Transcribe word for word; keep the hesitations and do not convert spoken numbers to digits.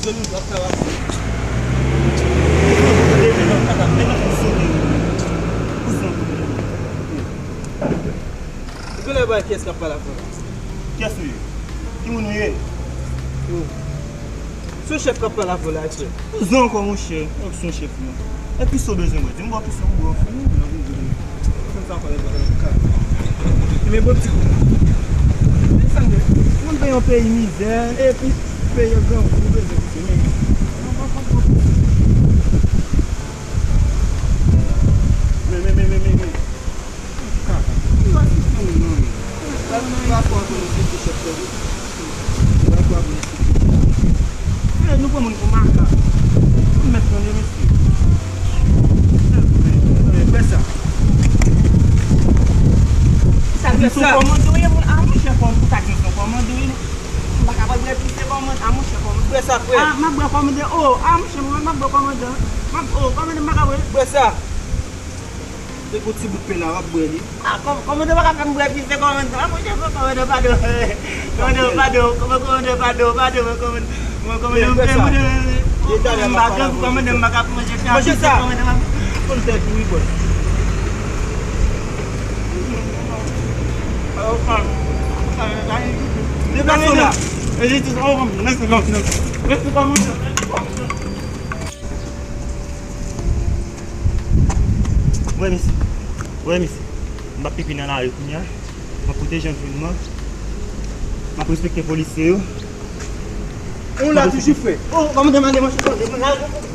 Jwenn yon dwòt travay. Demen nan kaka, men nan fè souri. Kouzen pou demen. Ou genlè bay kiyès k ap pale avè w la? Kiyès ou ye? Ki moun ou ye? Oh. Se yon chèf k ap pale avè w la, chèf. Kouzen ankò, monchè. Ou se yon chèf, non. E pise w bezwen bwè? Di m bò pise w pou bwè w fini. Fè m sa ankò, lè m pral nan kaka. Men bon ti kou. Men sa m gen. Nou nan yon peyi mizè, epi peyi grangou, nou bezwen pise. Men, men, men, men, men, men. Kaka. Ou pa sou fè moun non, men. Ou pa fò konnen se ki chèf tèt ou. Ou pa fò konnen se ki chèf. Eh, nou pran moun pou makak. Nou mèt tande, mesye. Eh, fè sa. Sa di sou kòmando ye, moun. Ah, monchè, kòm pou sa di sou kòmando ye. M pa ka pral bwè plis ke kòmando. Ah, monchè, kòmando. Bwè sa, frè. Ah, m ap bwè kòmando. Oh, ah, monchè, mwen, m ap bwè kòmando. M ap, oh, kòmando, m pa ka bwè. Bwè sa. Se pou ti bout pen la, w ap bwè li. Ah, kòm-, kòmando pa ka fè m bwè plis ke kòmando. Ah, monchè, kòmando, padon. Kòmando, padon. Kòmando, padon, padon, kòmando. Mwen, kòmando, mwen, kòmando, m pa grangou, kòmando, m pa ka manje sa. Manje sa. Kòmando, m pa. Konn tèt ou, wi, bwè. Deplase w la. Wè, mesye. Wè, mesye. M p ap pipi nan lari kounye a. M ap pwoteje anviwònman. M ap respekte polisye yo. Ou la toujou, frè. Oh, kòmandan, mande manchèt, kòmandan.